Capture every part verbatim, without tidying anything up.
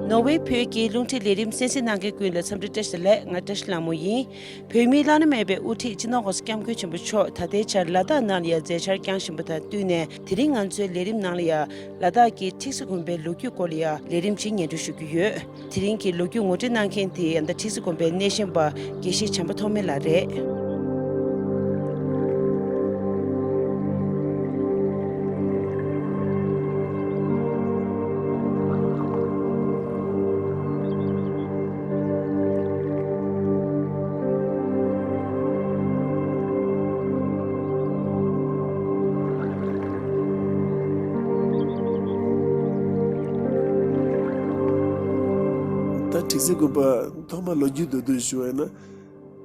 ནོར་ཝེ་བོད་ཀྱི་རླུང་འཕྲིན་ལས་རིམ་གསན་གཟིགས་གནང་མཁན་ཀུན་ལ་འཚམས་འདྲི་བཀྲ་ཤིས་བདེ་ལེགས། ང་བཀྲ་ཤིས་ལྷ་མོ་ཡིན། བོད་མིའི་བླ་ན་མེད་པའི་དབུ་ཁྲིད་སྤྱི་ནོར་༸གོང་ས་༸སྐྱབས་མགོན་ཆེན་པོ་མཆོག་ད་ལྟའི་ཆར་ལ་དྭགས་ནང་ལ་ཡང་མཛད་འཆར་བསྐྱངས་བཞིན་པ་དང་བསྟུན་ནས། དེ་རིང་ང་ཚོའི་ལས་རིམ་ནང་ལ་ཡང་ལ་དྭགས་ཀྱི་ཁྲིག་སི་དགོན་པའི་ལོ་རྒྱུས་སྐོར་ལ་ཡང་ལས་རིམ་ཞིག་སྙན་སྒྲོན་ཞུ་རྒྱུ་ཡོད། དེ་རིང་གི་ལོ་རྒྱུས་ངོ་སྤྲོད་གནང་མཁན་དེ་ཡང་ད་ཁྲིག་སི་དགོན་པའི་སྣེ་ཤན་པ་དགེ་བཤེས་བྱམས་པ་ཐོགས་མེད་ལགས་རེད། ད་ཁྲིག་སི་དགོན་པ་ཐོག་མ་ལོ་རྒྱུས་མདོར་བསྡུས་ཞུ་བ་ཡིན་ན།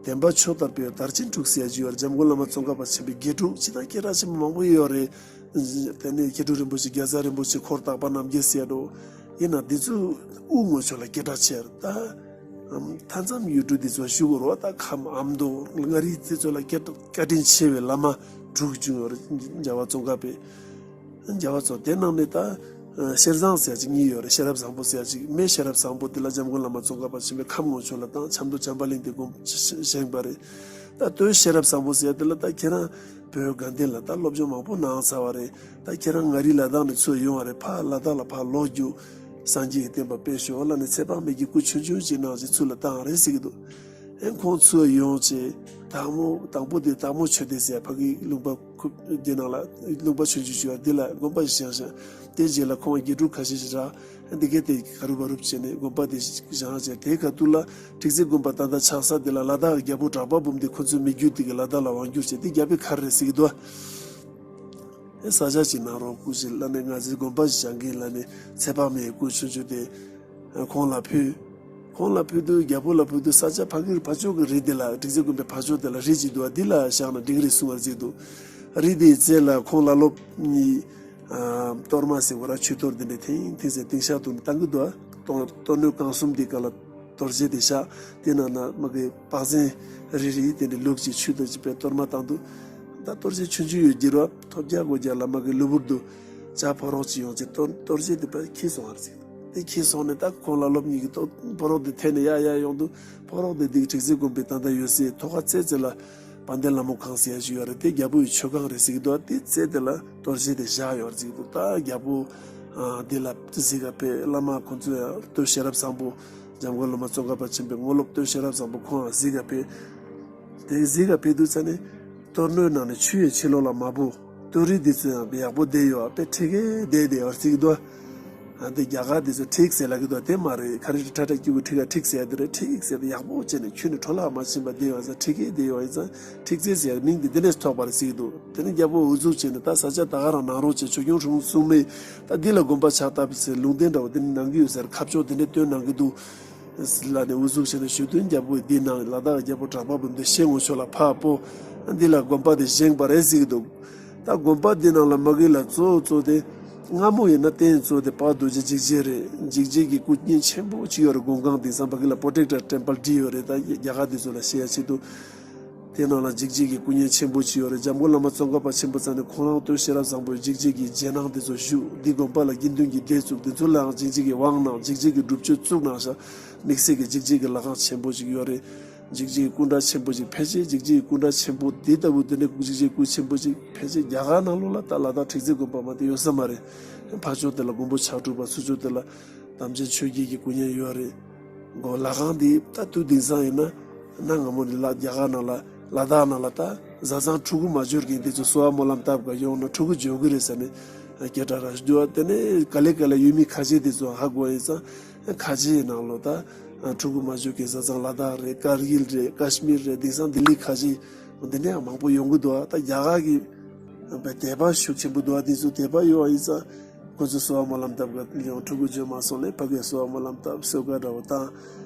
དེན་པ་ཆོས་དར་པའི་དར་ཆེན་དྲུག་ཟེར་ཡ་ཅིག་ཡོད་རེད། འཇམ་མགོན་བླ་མ་ཙོང་ཁ་པ་ཆེན་པོའི་དགེ་ཕྲུག་ཅི་ད་སྐད་གྲགས་ཆེན་པོ་མང་པོ་ཡོད་རེད། དེ་ནས་མཁས་གྲུབ་རིན་པོ་ཆེ་རྒྱལ་ཚབ་རིན་པོ་ཆེ་འཁོར་དག་པ་རྣམ་རྒྱལ་ཟེར་ཡ་འགྲོ། ཡིན་ན་འདི་ཚོ་དབུ་ངོ་ཆོ་ལ་སྐད་གྲགས་ཆེ་རེད་ད། མཐའ་མཚམས་ཡུལ་གྲུ་འདི་ཚོ་ཞུ་དགོས་རེད་བ། ད་ཁམས་ཨ་མདོ་མངའ་རིས་དེ་ཚོ་ལ་སྐད་བཀའ་དྲིན་ཆེ་བའི་བླ་མ་དྲུག་བྱུང་ཡོད་རེད། རྒྱལ་བ་ཙོང་ཁ་པས། རྒྱལ་བ་ཙོང་དེ་ནང་ནས་ད་ཤེར་བཟང་ཟེར་ཡ་ཅིག་གཉིས་ཡོད་རེད། ཤེས་རབ་བཟང་པོ་ཟེར་ཡ་ཅིག་མེས་ཤེས་རབ་བཟང་པོ་དེ་ལ་འཇམ་མགོན་བླ་མ་ཙོང་ཁ་པ་ཆེན་པོས་ཁམས་ངོ་ཆོ་ལ་བཏང་། ཆབ་མདོ་བྱམས་པ་གླིང་དེ་དགོངས་བཞེངས་པ་རེད། ད་སྟོད་ཤེས་རབ་བཟང་པོ་ཟེར་ཡ་དེ་ལ་ད་ཁྱེད་རང་བོད་དགའ་ལྡན་ལ་ད་སློབ་སྦྱོང་མང་པོ་གནང་ཚར་བ་རེད། ད་ཁྱེད་རང་མངའ་རིས་ལ་དྭགས་ནས་ཚུར་ཡོང་བ་རེད། ཕར་ལ་དྭགས་ལ་ཕར་ལོག་རྒྱུ། སངས་རྒྱས་ཀྱི་བསྟན་པ་སྤེལ་ཞོར་ལ་ནི་ཚེ་དཔག་མེད་ཀྱི་སྐུ་ཆུང་ཆུང་ཅིག་གནང་ཞིག་ཚུར་ལ་བཏང་རེད་ཟེར་གྱི་འདུག་ཨེ་ཁོང་ཚུར་ཡོང་བྱས་དང་མོ་དང་པོ་དེ་དང་མོ་ཆོས་སྡེ་ཟེར་ཕ་གི་ལུང་པ་ཁུབ་དེ་ནང་ལ་ལུང་པ་ཆུང་ཆུང་ཞིག་ཡོད་རེད། འདི་ལ་དགོན་པ་ཞིག་བཞེངས་ཤག་དེ་རྗེས་ལ་ཁོང་དགེ་ཕྲུག་ཁ་ཤས་ཤིག་རག་འདི་གས་དེ་ག་རུབ་བ་རུབ་བྱས་ནས་དགོན་པ་དེ་བཞེངས་བྱས། དེའི་ཁ་ཐུག་ལ་ཁྲིག་རྩེ་དགོན་པ་ད་ལྟ་ཆགས་ས་དེ་ལ་ལ་དྭགས་རྒྱལ་པོ་གྲགས་པ་འབུམ་ལྡན་ཁོ་ཚོའི་མི་རྒྱུད་དེ་གི་ལ་དྭགས་ལ་དབང་བསྒྱུར་བྱས། དེ་རྒྱལ་པོའི་མཁར་རེད་ཟེར་གྱི་འདུག་ཨེ་ས་ཆ་ཅིག་ནང་རོགས་སྐུ་ཞིག་ལ་ནས་ང་ཚོའི་དགོན་པ་ཞིག་བཞེངས་གིན་ལ་ནས་ཚེ་དཔག་མེད་སྐུ་ཆུང་ཆུང་དེ་ཁོང་ལ་ཕུལ། ཁོང་ལ་ཕུལ་དུས་རྒྱལ་པོ་ལ་ཕུལ་དུས་ས་ཆ་ཕ་གིར་ཕ་ཕྱོགས་ཀྱི་རི་དེ་ལ་ཁྲིག་རྩེ་དགོན་པའི་ཕ་ཕྱོགས་དེ་ལ་རི་ཅིག་འདུག་བ། འདི་ལ་བཞག་ན་འགྲིག་རེད་གསུང་བར་བརྩིས་འདུག་རི་དེའི་རྩེ་ལ་ཁོང་བླ་སློབ་གཉིས་ཨ་གཏོར་མ་ཟེར་བ་ར་ཆོས་གཏོར་འདི་འདྲ་ཐེངས་ཐེངས་ཟེར་ཏིང་ཤག་ཏུ་བཏང་གི་འདུག་བ། གཏོར་གཏོར་སྣོད་གང་གསུམ་འདི་ག་ལ་གཏོར་རྗེས་དེ་བཞག་དེ་ནང་ན་མ་གི་པག་ཟན་རིལ་རིལ་དེ་འདྲ་བླུགས་ཀྱི་ཆུ་དང་བཅས་པའི་གཏོར་མ་བཏང་འདུག་ད་གཏོར་རྗེས་ཆུང་ཆུང་ཡོད་ཀྱི་རེད་བ། ཐོབ་རྒྱག་སྒོ་རྒྱག་ལ་མ་གི་གློ་བུར་དུ་ཇ་ཕོ་རོག་ཅིག་ཡོང་ཅིག་གཏོར་གཏོར་རྗེས་དེ་པ་ཁྱི་སོང་བར་ཟིག་དེ་ཁྱི་སོང་ནས་ད་ཁོང་ལ་སློབ་གཉིས་ཀྱི་ཏོ་ཕོ་རོག་དེ་འཐེན་ནས་ཡ་ཡ་ཡོང་དུས་ཕོ་རོག་དེ་དེ་གི་ཁྲིག་རྩེ་དགོན་པའི་ད་ལྟ་ཡོད་སའི་ཐོག་ཁ་རྩེ་རྩེ་ལ་དཔལ་ལྡན་ལྷ་མོ་ཁང་ཟེར་ཡ་ཞིག་ཡོད་རེད། དེ་རྒྱལ་པོ་ཡི་མཆོད་ཁང་རེད་ཟེར་གྱི་འདུག་དེ་རྩེ་དེ་ལ་གཏོར་རྗེས་དེ་བཞག་ཡོད་རེད་ཟེར་གྱི་འདུག་ད་རྒྱལ་པོ་ཨ་དེ་ལ་གཟིགས་ག་ཕེབས། བླ་མ་ཁོང་ཚོ་ཡང་སྟོད་ཤེས་རབ་བཟང་པོ་འཇམ་མགོན་བླ་མ་ཙོང་ཁ་པ་ཆེན་པོའི་དངོས་སློབ་སྟོད་ཤེས་རབ་བཟང་པོ་ཁོང་ཡང་གཟིགས་ག་ཕེབས། དེ་གཟིགས་ག་ཕེབས་དུས་ཙ་ནས་གཏོར་སྣོད་ནང་ནས་ཆུ་ཡི་ཕྱི་ལོགས་ལ་མ་བུ། གཏོར་རིགས་འདི་ཚོ་ཡང་ཡག་པོ་བསྡད་ཡོད་པས་ཁྲིག་གེ་བསྡད་བསྡད་ཡོད་ཟེར་གྱི་འདུག་ཨ་འདི་རྒྱ་གར་འདི་ཚོ་ཁྲིག་ཟེར་ལབ་ཀྱི་འདུག་དེ་མ་རེད། ཁ་རི་ཁྲ་ཁྲ་སྐྱུག་གི་ཁྲིག་ག་ཁྲིག་ཟེར་དེ་རེད། ཁྲིག་ཟེར་དེ་ཡག་པོ་བྱས་ནས་ཆུ་ནས་འཕྲོ་བརླག་མ་ཕྱིན་པ་བསྡད་ཡོད་ཙང་ཁྲིག་གེ་བསྡད་ཡོད་ཡིན་ཙང་ཁྲིག་ཙེ་ཟེར་མིང་འདི་འདི་ནས་ཐོགས་པ་རེད་ཟེར་གྱི་འདུག་དེ་ནས་རྒྱལ་པོ་འུ་ཚུགས་བྱས་ནས་ད་ས་ཆ་ད་ག་རང་ནང་རོགས་བྱས་ཆོས་སྐྱོང་སྲུང་སྲུང་མས་ད་འདི་ལ་དགོན་པ་ཕྱག་བཏབ་ཟེར་ལུང་བསྟན་འདྲ་བོ་འདི་ནས་གནང་གི་ཡོད་ཟེར་ཁ་ཕྱོགས་འདི་འདྲ་སྟོན་གནང་གི་འདུག་ལ་ནས་འུ་ཚུགས་བྱས་ནས་ཞུ་དོན་རྒྱལ་པོས་འདི་གནང་། ལ་དྭགས་རྒྱལ་པོ་གྲགས་པ་འབུམ་ལྡན་ཞེ་ངོ་ཤོ་ལ་ཕར་སྤོ། འདི་ལ་དགོན་པ་དེ་བཞེངས་པ་རེད་ཟེར་གྱི་འདུག་ད་དགོན་པ་འདི་ནང་ལ་མ་གི་ལ་གཙོ་བོ་གཙོ་དེ་སྔ་མོ་ཡིན་ན་རྟེན་གཙོ་དེ་དཔལ་རྡོ་རྗེ་འཇིགས་བྱེད་རེད། འཇིགས་བྱེད་ཀྱི་སྐུ་བརྙན་ཆེན་པོ་ཅིག་ཡོད་རེད། མགོན་ཁང་དེང་སང་ཕ་གི་ལ་Protector Temple་བྲིས་ཡོད་རེད། ད་རྒྱ་གར་དེ་ཚོ་ལ་བཤད་ཡ་ཆེད་དུ། དེ་ནང་ལ་འཇིགས་བྱེད་ཀྱི་སྐུ་བརྙན་ཆེན་པོ་ཅིག་ཡོད་རེད། འཇམ་མགོན་བླ་མ་ཙོང་ཁ་པ་ཆེན་པོ་ཙང་ནས་ཁོང་རང་སྟོད་ཤེས་རབ་བཟང་པོའི་འཇིགས་བྱེད་ཀྱི་རྗེས་གནང་དེ་ཚོ་བཞུགས། འདི་དགོན་པ་ལ་དགེ་འདུན་གྱི་སྡེ་བཙུགས། དེ་ཚོ་ལའང་འཇིགས་བྱེད་ཀྱི་དབང་གནང་། འཇིགས་བྱེད་ཀྱི་སྒྲུབ་མཆོད་བཙུགས་གནང་ཤག་དམིགས་བསལ་གྱི་འཇིགས་བྱེད་ཀྱི་ལྷ་ཁང་ཆེན་པོ་ཅིག་ཡོད་རེད། འཇིགས་བྱེད་ཀྱི་སྐུ་འདྲ་ཆེན་པོ་ཅིག་ཕལ་ཆེར་འཇིགས་བྱེད་ཀྱི་སྐུ་འདྲ་ཆེན་པོ་འདི་ལྟ་བུ་དེ་འདྲའི་འཇིགས་བྱེད་ཀྱི་སྐུ་ཆེན་པོ་ཅིག་ཕལ་ཆེར་རྒྱ་གར་ནང་ལོགས་ལ་ད་ལ་དྭགས་ཁྲིག་རྩེ་དགོན་པ་མ་གཏོགས་ཡོད་ས་མ་རེད། ཕར་ཕྱོགས་དེ་ལ་མགོན་པོ་ཕྱག་དྲུག་པ། ཚུར་ཕྱོགས་དེ་ལ་དམ་ཅན་ཆོས་རྒྱལ་གྱི་སྐུ་བརྙན་ཡོད་རེད། མགོ་ལྷ་ཁང་འདི་ད་དུས་དེང་སང་ཡིན་ན་གནའ་སྔ་མོ་ནས་ལ་རྒྱ་གར་ནང་ལ་ལ་དྭགས་ནང་ལ་ད་བཟའ་ཚང་ཕྲུ་གུ་མ་འབྱོར་མཁན་དེ་ཚོ་གསོལ་བ་སྨོན་ལམ་བཏབ་ག་ཡོང་ན་ཕྲུ་གུ་འབྱོར་གི་རེད་ཟེར་ནས་སྐད་གྲགས་ར་ཞིག་འདུག་བ། དེ་ནས་ག་ལེ་ག་ལེ་ཡུལ་མི་ཁ་ཆེ་དེ་ཚོ་ཧ་གོ་ཡིན་ཙང་ཁ་ཆེའི་ནང་ལོ་ད་ཕྲུ་གུ་མ་འབྱོར་མཁན་བཟའ་ཚང་ལ་དྭགས་རེད། ཀར་གིལ་རེད། ཀ་ཤི་མིར་རེད། དེང་སང་ལྡི་ལི་ཁ་ཆེ་འདི་འདྲ་ཡང་མང་པོ་ཡོང་གི་འདུག་བ། ད་རྒྱ་གར་གི་དད་པ་ཤུགས་ཆེན་པོ་འདུག་བ། དེ་ཚོ་དད་པ་ཡོད་བ་ཡིན་ཙང་། ཁོ་ཚོས་གསོལ་བ་སྨོན་ལམ་བཏབ་ག་ཡང་ཕྲུ་གུ་འབྱོར་མ་སོང་ལས་ཕ་གིར་གསོལ་བ་སྨོན་ལམ་བཏབ་གསོལ་ཁ་འདྲ་བོ་བཏང་།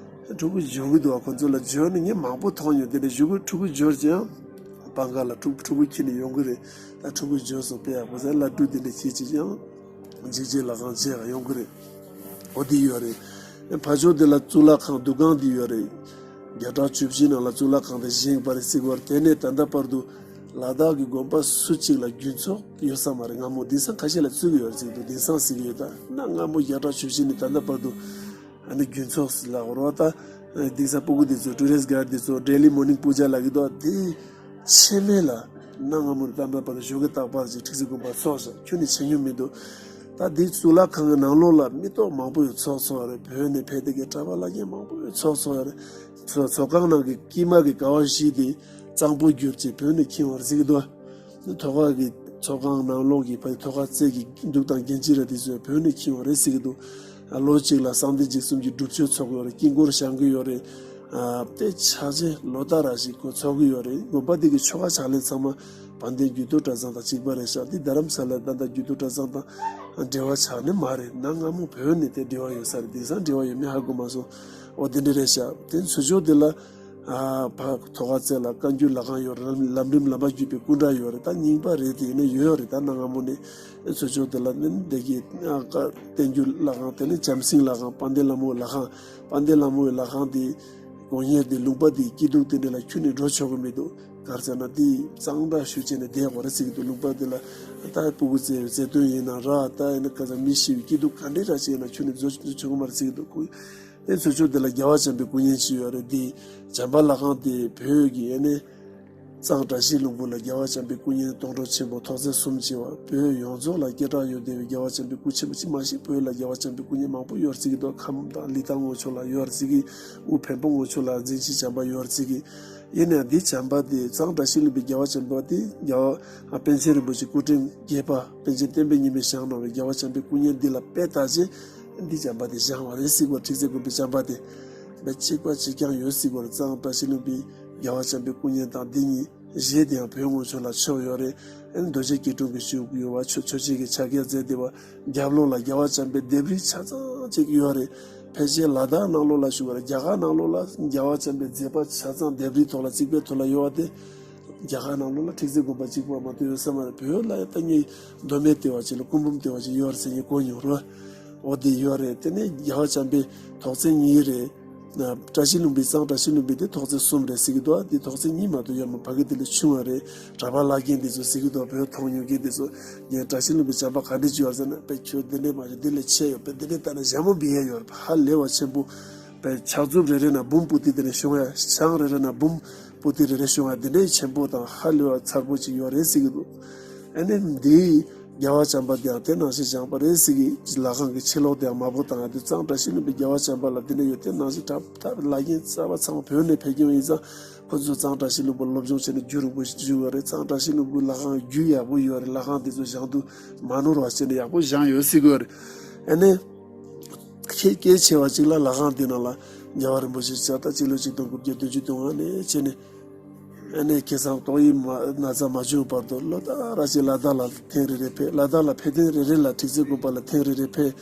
ཕྲུ་གུ་འབྱོར་གི་འདུག་བ། ཁོ་ཚོ་ལ་འབྱོར་ནས་ངས་མང་པོ་མཐོང་ཡོད། དེ་ནས་གཞུག་གུ་ཕྲུ་གུ་འབྱོར་ཀྱང་བང་ག་ལ་ཕྲུ་ཕྲུ་གུ་ཁྱེར་ནས་ཡོང་གི་རེད། ད་ཕྲུ་གུ་འབྱོར་སོང་དཔེ་ཡག་པོ་ཟེར་བླ་སྤྲུལ་དེ་འདྲ་ཁྱེར་ཅིག་ཀྱང་འཇིགས་བྱེད་ལྷ་ཁང་མཇལ་ག་ཡོང་གི་རེད། འོ་དེ་ཡོད་རེད། ཕ་ཕྱོགས་དེ་ལ་གཙུག་ལག་ཁང་འདུ་ཁང་དེ་ཡོད་རེད། བརྒྱ་ཕྲག་བཅུ་བཞི་ནང་ལ་གཙུག་ལག་ཁང་དེ་བཞེངས་པ་རེད་ཟེར་གི་བར་དེ་ནས་ད་ལྟ་བར་དུ་ལ་དྭགས་ཀྱི་དགོན་པ་སུ་གཅིག་ལ་རྒྱུན་ཚོགས་ཡོད་ས་མ་རེད། སྔ་མོ་དེང་སང་ཁ་ཤས་ལ་བཙུགས་ཀྱི་ཡོད་རེད་ཟེར་གི་འདུག་དེང་སང་ཟེར་གི་ཡོད། ད་གནའ་སྔ་མོ་བརྒྱ་ཕྲག་བཅུ་བཞི་ནས་ད་ལྟ་བར་དུ་ ཨ་ནི་རྒྱུན་ཚོགས་ལ་འོར་བ་ད་དེང་སང་སྤུ་གུ་དེ་ཚོ་ཊུ་རི་སི་ཊི་གྷའི་ཌི་དེ་ཚོ་ཌེ་ལི་མོར་ནིང་པུ་ཇ་ལ་གི་དོ་དེ་ཆེ་མེད་ལ་གནའ་སྔ་མོར་ད་ལྟ་བར་ཞོགས་ཀས་རྟག་པར་ཅིག་ཁྲིག་སེ་དགོན་པ་ཚོགས་ཤག་ཁྱོན་ནས་ཆེ་ཉུང་མི་འདུག་ད་དེ་གཙུག་ལག་ཁང་གི་ནང་ལོགས་ལ་མི་ཐོག་མང་པོ་ཡོད་ཚོགས་ཚོགས་རེད། བོད་ནས་ཕེབས་དེ་གའི་གྲྭ་པ་ལ་ཀྱང་མང་པོ་ཡོད་ཚོགས་ཚོགས་རེད། ཚོགས་ཚོགས་ཁང་ནང་གི་དཀྱིལ་མ་གི་ཀ་བ་བཞི་དེ་གཙང་པོ་བསྒྱུར་བྱས་བོད་ནས་ཁྱེར་བ་རེད་ཟེར་གི་འདུག་ཐོག་ཁ་གི་ཚོགས་ཁང་ནང་ལོགས་ཀྱི་ཕ་ཐོག་ཁ་རྩེ་གི་གདུགས་དང་རྒྱན་ཆ་ར་དེ་ཚོ་བོད་ནས་ཁྱེར་བ་རེད་ཟེར་གི་འདུག་ལོ་གཅིག་ལ་གསང་བདེ་འཇིགས་གསུམ་གྱི་སྒྲུབ་མཆོད་ཚོགས་ཀྱི་ཡོད་རེད། དཀྱིལ་འཁོར་བཞེངས་ཀྱི་ཡོད་རེད། ཨ་དེ་ཕྱག་ཆེན་ལོ་ལྟར་ར་ཞིག་ཁོ་ཚོགས་ཀྱི་ཡོད་རེད། དགོན་པ་དེ་གི་ཆོ་ག་ཕྱག་ལེན་ཚང་མ་དཔལ་ལྡན་རྒྱུད་སྟོད་གྲྭ་ཚང་དང་གཅིག་པ་རེད་ཤག་དེ་རྡ་རམ་ས་ལ་ད་ལྟ་རྒྱུད་སྟོད་གྲྭ་ཚང་དང་འབྲེལ་བ་ཆགས་ནི་མ་རེད། གནའ་སྔ་མོ་བོད་ནས་དེ་འབྲེལ་བ་ཡོད་ས་རེད། དེང་སང་འབྲེལ་བ་ཡོད་མེད་ཧ་གོ་མ་སོང་། འོ་དེ་འདྲ་རེད་ཤག་དེ་ཚུར་ཕྱོགས་དེ་ལ། ཨ་ཕ་ཐོག་ཁ་རྩེ་ལ་བཀའ་འགྱུར་ལྷ་ཁང་ཡོད་རེད། ལམ་རིམ་ལམ་པ་བརྒྱུད་པའི་སྐུ་འདྲ་ཡོད་རེད། ད་རྙིང་པ་རེད་དེ་ཡིན་ན་ཡོད་རེད། ད་གནའ་སྔ་མོ་ནས་ཚུར་ཕྱོགས་དེ་ལ་ནི་འདི་གི་ཨ་བཀའ་བསྟན་འགྱུར་ལྷ་ཁང་དེ་ནི་བྱམས་སེང་ལྷ་ཁང་དཔལ་ལྡན་ལྷ་མོའི་ལྷ་ཁང་། དཔལ་ལྡན་ལྷ་མོའི་ལྷ་ཁང་དེ་དགོན་གཉེར་དེ་ལུང་པ་དེའི་སྐྱིད་སྡུག་དེ་འདྲ་ལ་ཁྱོན་ནས་འགྲོ་ཆོག་གི་མི་འདུག་ག་རེ་ཟེར་ན་དེ་གཙང་སྦྲ་ཞུ་བྱས་ནས་བསྡད་དགོས་རེད་ཟེར་གི་འདུག་ལུང་པ་དེ་ལ་ད་སྤུ་གུ་བཙས་བཙས་སྟོན་ཡིན་ན་ར་ད་ཡིན་ན་ག་ཚ་མི་ཤི་བའི་སྐྱིད་སྡུག་ག་འདྲ་ར་ཞིག་ཡིན་ན་ཁྱོན་ནས་འཛུལ་འཛུལ་ཆོག་གི་མ་རེད་ཟེར་གི་འདུག་ཁོ། དེ་ཚུར་ཕྱོགས་དེ་ལ་རྒྱལ་བ་བྱམས་པའི་སྐུ་བརྙན་ཅིག་ཡོད་རེད། དེ་བྱམས་པ་ལྷ་ཁང་དེ་བོད་ཀྱི་ཨ་ནི་གཙང་བཀྲ་ཤིས་ལྷུན་པོ་ལ་རྒྱལ་བ་བྱམས་པའི་སྐུ་བརྙན་སྟོང་ཕྲག་ཆེན་པོ་ཐོག་ཚད་གསུམ་བྱས་པ། བོད་ཡོངས་རྫོགས་ལ་སྐད་གྲགས་ཡོད་བསྡད་པའི་རྒྱལ་བ་བྱམས་པའི་སྐུ་ཆེན་པོ་ཅིག་མ་གཞི་བོད་ལ་རྒྱལ་བ་བྱམས་པའི་སྐུ་བརྙན་མང་པོ་ཡོད་རེད་ཟེར་གི་འདུག་ཁམས་དང་ལི་ཐང་ངོས་ཕྱོགས་ལ་ཡོད་རེད་ཟེར་གི། དབུས་འཕན་པོ་ངོས་ཕྱོགས་ལ་འཛིན་བྱེད་བྱམས་པ་ཡོད་རེད་ཟེར་གི། ཡིན་ནའང་འདི་བྱམས་པ་དེ་གཙང་བཀྲ་ཤིས་ལྷུན་པོའི་རྒྱལ་བ་བྱམས་པ་དེ་རྒྱལ་བ་པཎ་ཆེན་རིན་པོ་ཆེ་སྐུ་ཕྲེང་བརྒྱད་པ་པཎ་ཆེན་བསྟན་པའི་ཉི་མས་བཞེངས་གནང་བའི་རྒྱལ་བ་བྱམས་པའི་སྐུ་བརྙན་འདི་ལ་དཔེ་ལྟ་ཅེས། འདི་བྱམས་པ་དེ་བཞེངས་པ་རེད་ཟེར་གི་འདུག་ཁྲིག་རྩེ་དགོན་པའི་བྱམས་པ་དེ། དཔེ་གཅིག་པ་གཅིག་རྐྱང་ཡོད་ཟེར་གི་འདུག་གཙང་བཀྲ་ཤིས་ལྷུན་པོའི་རྒྱལ་བ་བྱམས་པའི་སྐུ་བརྙན་དང་འདི་གཉིས་གཞས་དེ་ཡང་བོད་ངོས་ཕྱོགས་ལ་ཆོག་ཡོད་རེད། ཨ་ནི་རྡོ་རྗེ་སྐྱིལ་ཀྲུང་གིས་ཞུ་གི་ཡོད་པ་ཆོས་ཆོས་བྱེད་ཀྱི་ཕྱག་འཁྱེར་མཛད་བསྡད་པ། རྒྱབ་ལོགས་ལ་རྒྱལ་བ་བྱམས་པའི་ལྡེབས་རིས་ཆ་ཚང་གཅིག་ཡོད་རེད། ཕལ་ཆེར་ལ་དྭགས་ནང་ལོགས་ལ་བཞུགས་པ་རེད། རྒྱ་གར་ནང་ལོགས་ལ་རྒྱལ་བ་བྱམས་པའི་མཛད་པ་ཆ་ཚང་ལྡེབས་རིས་ཐོག་ལ་རྩིག་པའི་ཐོག་ལ་ཡོད་པ་དེ། རྒྱ་གར་ནང་ལོགས་ལ་ཁྲིག་རྩེ་དགོན་པ་གཅིག་པོ་མ་གཏོགས་ཡོད་ས་མ་རེད། བོད་ལ་ཡང་ད་ངས་མདོ་སྨད་ལྟེ་བ་ཅིག་ལ་སྐུ་འབུམ་ལྟེ་བ་ཅིག་ཡོད་རེད་ཟེར་ངས་གོ་མྱོང་རེད། འོ་དེ་ཡོད་རེད། དེ་ནས་རྒྱལ་བ་བྱམས་པའི་ཐོག་ཚད་གཉིས་རེད། བཀྲ་ཤིས་ལྷུན་པོའི་གཙང་བཀྲ་ཤིས་ལྷུན་པོའི་དེ་ཐོག་ཚད་གསུམ་རེད་ཟེར་གི་འདུག་དེ་ཐོག་ཚད་གཉིས་མ་གཏོགས་ཡོད་མ། ཕ་གི་དེ་ལས་ཆུང་བ་རེད། གྲྭ་པ་བླ་རྒན་དེ་ཚོ་ཟེར་གི་འདུག་བོད་མཐོང་མྱོང་མཁན་དེ་ཚོ། ངས་བཀྲ་ཤིས་ལྷུན་པོའི་བྱམས་པ་ག་འདྲ་ཅིག་ཡོད་ཟེར་ན་དཔེ་ཁྱོད་འདི་འདྲས་མ་བྱུང་འདི་ལས་ཆེ་ཡོད་པས་འདི་འདྲས་ལྟ་ན་ཞྭ་མོ་འབིགས་ཡས་ཡོད་རེད། ཧ་ལས་པ་ཆེན་པོ། དཔེ་ཕྱག་མཛུབ་རེ་རེ་ན་འབུམ་པོ་ཏི་དེ་འདྲས་ཤོང་ཡ། ཞང་རེ་རེ་ན་འབུམ་པོ་ཏི་རེ་རེ་ཤོང་ཡ་འདི་འདྲས་ཆེན་པོ་དང་ཧ་ལས་པ་མཚར་པོ་ཅིག་ཡོད་རེད་ཟེར་གི་འདུག་ཨ་ནི་འདི་རྒྱལ་བ་བྱམས་པ་དེའང་དེ་ནང་བཞིན་བཞེངས་པ་རེད་ཟེར་གི། ལྷ་ཁང་གི་ཕྱི་ལོགས་དེའང་མ་བོ་དང་དེ་གཙང་བཀྲ་ཤིས་ལྷུན་པོའི་རྒྱལ་བ་བྱམས་པ་ལ་དེ་འདྲ་ཡོད། དེ་ནང་བཞིན་གྲྭ་པ་བླ་རྒན་གྲྭ་པ་ཚང་མ་བོད་ནས་ཕེབས་མཁན་ཡིན་ཙང་ཁོ་ཚོ་གཙང་བཀྲ་ཤིས་ལྷུན་པོ་སློབ་སྦྱོང་བྱས་ནས་རྒྱུན་རིང་པོ་ཞིག་བཞུགས་ཡོད་རེད། གཙང་བཀྲ་ཤིས་ལྷུན་པོའི་ལྷ་ཁང་རྒྱུན་ཡག་པོ་ཡོད་རེད། ལྷ་ཁང་དེ་ཚོ་བཞེངས་དུས་མ་ནོར་བ་བྱས་ནས་ཡག་པོ་བཞེངས་ཡོད་ཟེར་གི་ཡོད་རེད། ཨ་ནི། ཁྱེད་སྐད་ཆེ་བ་གཅིག་ལ་ལྷ་ཁང་འདི་ནང་ལ་རྒྱལ་བ་རིན་པོ་ཆེ་ཕྱག་ད་སྤྱི་ལོ་ཆིག་སྟོང་དགུ་བརྒྱ་བདུན་ཅུ་དོན་ལྔ་ནས་བྱས་ནས། ཨ་ནི་ཁ་སང་ཏོག་དབྱིབས་མ་ན་ཚ་མ་བྱུང་བར་དུ་ལོ་ལྟར་ར་ཅིག་ལ་དྭགས་ལ་ཐེངས་རེ་རེ་ཕེབས། ལ་དྭགས་ལ་ཕེབས་ཐེངས་རེ་རེ་ལ་ཁྲིག་རྩེ་དགོན་པ་ལ་ཐེངས་རེ་རེ་ཕེབས།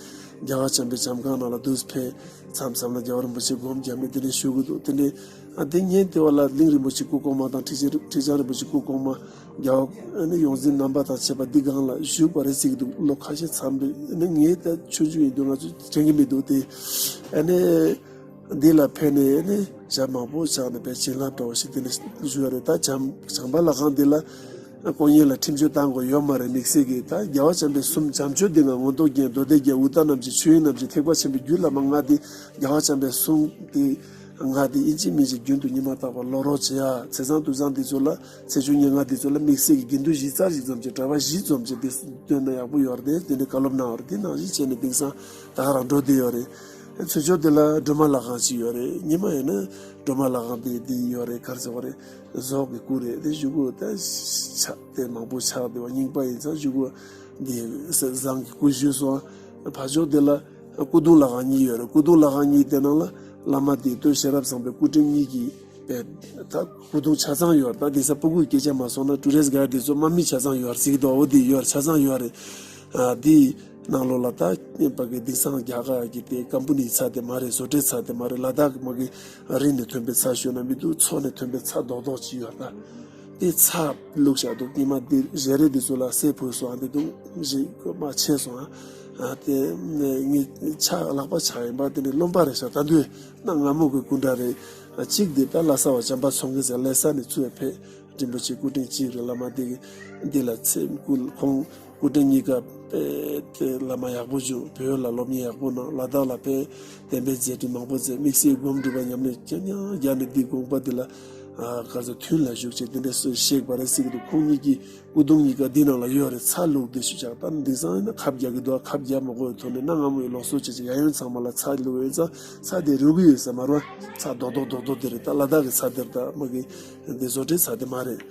རྒྱལ་བ་བྱམས་པའི་བྱམས་ཁང་ནང་ལ་འདུག་ཕེབས། མཚམས་མཚམས་ལ་རྒྱལ་བ་རིན་པོ་ཆེ་སྒོམ་བརྒྱབ་ནས་དེ་འདྲ་བཞུགས་གི་འདུག་དེ་འདྲ། ཨ་དེ་ཉིན་དེ་བ་ལ་གླིང་རིན་པོ་ཆེ་སྐུ་གོང་མ་དང་ཁྲི་ཆེན་ཁྲི་བྱང་རིན་པོ་ཆེ་སྐུ་གོང་མ། རྒྱལ་བ་ཨ་ནི་ཡོངས་འཛིན་རྣམ་པ་དང་བཅས་པ་འདི་སྒང་ལ་བཞུགས་པ་རེད་ཟེར་གི་འདུག་ལོ་ཁ་ཤས་མཚམས་རེ་ཨ་ནི་ངས་ད་ཆུང་ཆུང་ཡིན་དུས་ང་ཚོ་དྲན་གི་མི་འདུག་དེ་ཨ་ནི་འདི་ལ་ཕེབས་ནས་ཨ་ནི་ཞག་མང་པོ་ཆགས་ནས་དཔེ་བྱིན་རླབས་འདྲ་བོ་ཞིག་དེ་ནས་བཞུགས་ཡོད་རེད། ད་བྱམས་བྱམས་པ་ལྷ་ཁང་འདི་ལ་དཀོན་གཉེར་ལ་ཁྲིམས་གཅོད་བཏང་དགོས་ཡོད་མ་རེད། དམིགས་བསལ་གྱི་ད་རྒྱལ་བ་བྱམས་པའི་གསུང་བྱམས་ཆོས་འདི་ང་མངོན་རྟོགས་རྒྱན་མདོ་སྡེ་རྒྱན་ཨུཏྤལ་རྣམ་བསྒྱིངས་ཆོས་དབྱིངས་རྣམ་བསྒྱིངས་ཐེག་པ་ཆེན་པོའི་རྒྱུད་བླ་མ་ལྔ་འདི་རྒྱལ་བ་བྱམས་པའི་གསུང་འདི། ང་འདི་ཨིན་ཅི་མིན་ཅི་རྒྱུན་དུ་ཉི་མ་རྟག་པར་ཀློག་རོགས་བྱེད་ཡ། ཚེས་བཟང་དུས་བཟང་འདི་ཚོ་ལ་ཚེས་བཅུ་ཉེར་ལྔ་འདི་ཚོ་ལ་དམིགས་བསལ་གྱི་དགེ་འདུན་གཞི་རྩ་ཞིག་འཛོམས་བྱས་གྲྭ་པ་བཞི་འཛོམས་བྱས་འདི་སྟོན་ན་ཡག་པོ་ཡོད་རེད། དེ་འདྲའི་བཀའ་སློབ་གནང་བ་རེད། དེ་ནང་བཞིན་བྱས་ནས་དེང་སང་ད་ག་རང་འགྲོ་བསྡད་ཡོད་རེད། ཚུར་ཕྱོགས་དེ་ལ་སྒྲོལ་མ་ལྷ་ཁང་ཅིག་ཡོད་རེད། ཉི་མ་ཡིན་ན་སྒྲོལ་མ་ལྷ་ཁང་དེ་འདི་ཡོད་རེད། ག་རེ་ཟེར་བ་རེད། ཟོག་གི་སྐུ་རེད། དེ་གཞུག་གུ་ད་ཕྱག་དེ་མང་པོ་ཕྱག་དེ་བ་རྙིང་པ་ཡིན་ཙང་གཞུག་གུ་འདི་བཟང་གི་སྐུ་བཞུགས་སོང་། ཕར་ཕྱོགས་དེ་ལ། སྐུ་གདུང་ལྷ་ཁང་གཉིས་ཡོད་རེད། སྐུ་གདུང་ལྷ་ཁང་གཉིས་དེ་ནང་ལ་བླ་མ་དེ་སྟོད་ཤེས་རབ་བཟང་པོའི་སྐུ་ཕྲེང་གཉིས་ཀྱི་པའི་ད་སྐུ་གདུང་ཆ་ཚང་ཡོད་རེད། ད་དེང་སང་སྤུ་གུའི་སྐད་ཆ་མ་སོང་ན་ཊུ་རི་སི་གྷའི་ཌི་དེ་ཚོ་དམག་མི་ཆ་ཚང་ཡོད་རེད་ཟེར་གི་འདུག་འོ་དེ་ཡོད་རེད། ཆ་ཚང་ཡོད་རེད། ཨ་དེའི་ནང་ལོགས་ལ་ད་པ་གི་དེང་སང་རྒྱ་གར་གྱི་དེ་ཀམ་པ་ནིའི་ཚྭ་དེ་མ་རེད། བཟོ་གྲྭའི་ཚྭ་དེ་མ་རེད། ལ་དྭགས་ཀྱི་མ་གི་རི་ནས་ཐོན་པའི་ཚྭ་ཞུ་ན་མི་འདུག་མཚོ་ནས་ཐོན་པའི་ཚྭ་རྡོག་རྡོག་ཅིག་ཡོད་རེད། ད། དེ་ཚྭ་བླུགས་བཞག་འདུག་ཉི་མ་འདི་ཞལ་རས་འདི་ཚོ་ལ་སེར་ཕོ་སོང་ཨ་འདི་འདུག་ཞིག་མ་ཆད་སོང་ཨ། དེ་ངས་ཆ་ལག་པ་ཆག་ཡིན་པ་དེ་ནས་རློན་པ་རེད་ཤག་ད་འདུག་གནའ་སྔ་མོ་གི་སྐུ་འདྲ་རེད། གཅིག་འདི་ད་ལྷ་ས་བ་བྱམས་པ་ཚོང་གི་ཟེར་ལྷ་ས་ནས་ཚུར་ཕེབས། རིན་པོ་ཆེ་སྐུ་ཕྲེང་གཅིག་རེད། བླ་མ་འདི་གི་འདི་ལ་ཚེ་སྐུ་ཁོང་ སྐུ་ཕྲེང་གཉིས་ཀ་དཔེ་དེ་བླ་མ་ཡག་པོ་བྱུང་། བོད་ལ་སློབ་གཉེར་ཡག་པོ་གནང་། ལ་དྭགས་ལ་དཔེ་བསྟན་པའི་མཛད་འཕྲིན་མང་པོ་མཛད། དམིགས་བསལ་སྒོམ་སྒྲུབ་པ་ཉམས་ལེན་ཅི་ཉག་རྒྱ་ནས་འདི་དགོངས་པ་འདི་ལ་ཨ་ག་ཚོད་མཐུན་ལ་བཞུགས་བྱས་དེ་འདྲ་སུ་གཤེགས་པ་རེད་ཟེར་གི་འདུག་ཁོང་གཉིས་ཀྱི་སྐུ་གདུང་གཉིས་ཀ་འདི་ནང་ལ་ཡོད་རེད། ཚ་བླུགས་དེ་ཞུ་ཆག་ད་འདི་སང་ཡིན་ན་ཁབ་རྒྱག་གི་འདུག་ཁབ་རྒྱག་མ་དགོས་ཐོག་ནས་གནའ་སྔ་མོ་ཡི་ལོ་སོ་ཆེ་ཆེ་ཡ་ཡོན་ཚང་མ་ལ་ཚ་བླུགས་ཡོད་ཙང་ཚ་དེ་རུལ་གི་ཡོད་ས་མ་རེད། ཚ་རྡོག་རྡོག་རྡོག་རྡོག་དེ་རེད། ད་ལ་དྭགས་ཀྱི་ཚ་དེར་ད་མ་གི་འདི་བཟོ་གྲྭའི་ཚ་དེ་མ་རེད།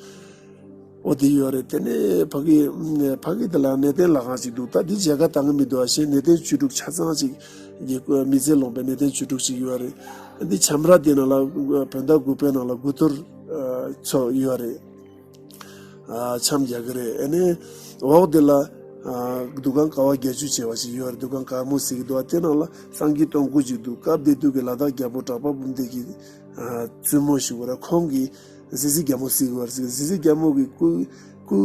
ཨོ་དེ་ཡོད་རེད། དེ་ནས་ཕ་གི་ཕ་གི་དེ་ལ་གནས་བརྟན་ལྷ་ཁང་ཅིག་འདུག་ད་འདི་མཇལ་ཁ་བཏང་གི་མི་འདུག་ཨ་ཤེས། གནས་བརྟན་བཅུ་དྲུག་ཆ་ཚང་ཅིག་གི་མི་ཚེ་ལོངས་པའི་གནས་བརྟན་བཅུ་དྲུག་ཅིག་ཡོད་རེད། འདི་ཁྱམས་ར་དེ་ནང་ལ་བོད་ཟླ་དགུ་པའི་ནང་ལ་དགུ་གཏོར་ཚོགས་ཡོད་རེད། ཨ་འཆམ་རྒྱག་གི་རེད། ཨ་ནི་འོག་དེ་ལ་ཨ་འདུ་ཁང་ཀ་བ་བརྒྱད་ཅུ་བྱས་པ་ཞིག་ཡོད་རེད། འདུ་ཁང་དཀར་མོ་ཟེར་གི་འདུག་ཨ་དེ་ནང་ལ་སངས་རྒྱས་སྟོང་སྐུ་ཅིག་འདུག་སྐབས་དེ་དུས་ཀྱི་ལ་དྭགས་རྒྱལ་པོ་གྲགས་པ་འབུམ་ལྡན་གྱི་ཨ་བཙུན་མོ་ཞིག་ཡོད་རེད། ཁོང་གིས་གཟི་བརྗིད་རྒྱལ་མོ་ཟེར་གི་ཡོད་རེད་ཟེར། གཟི་བརྗིད་རྒྱལ་མོ་གི་སྐུ་སྐུ་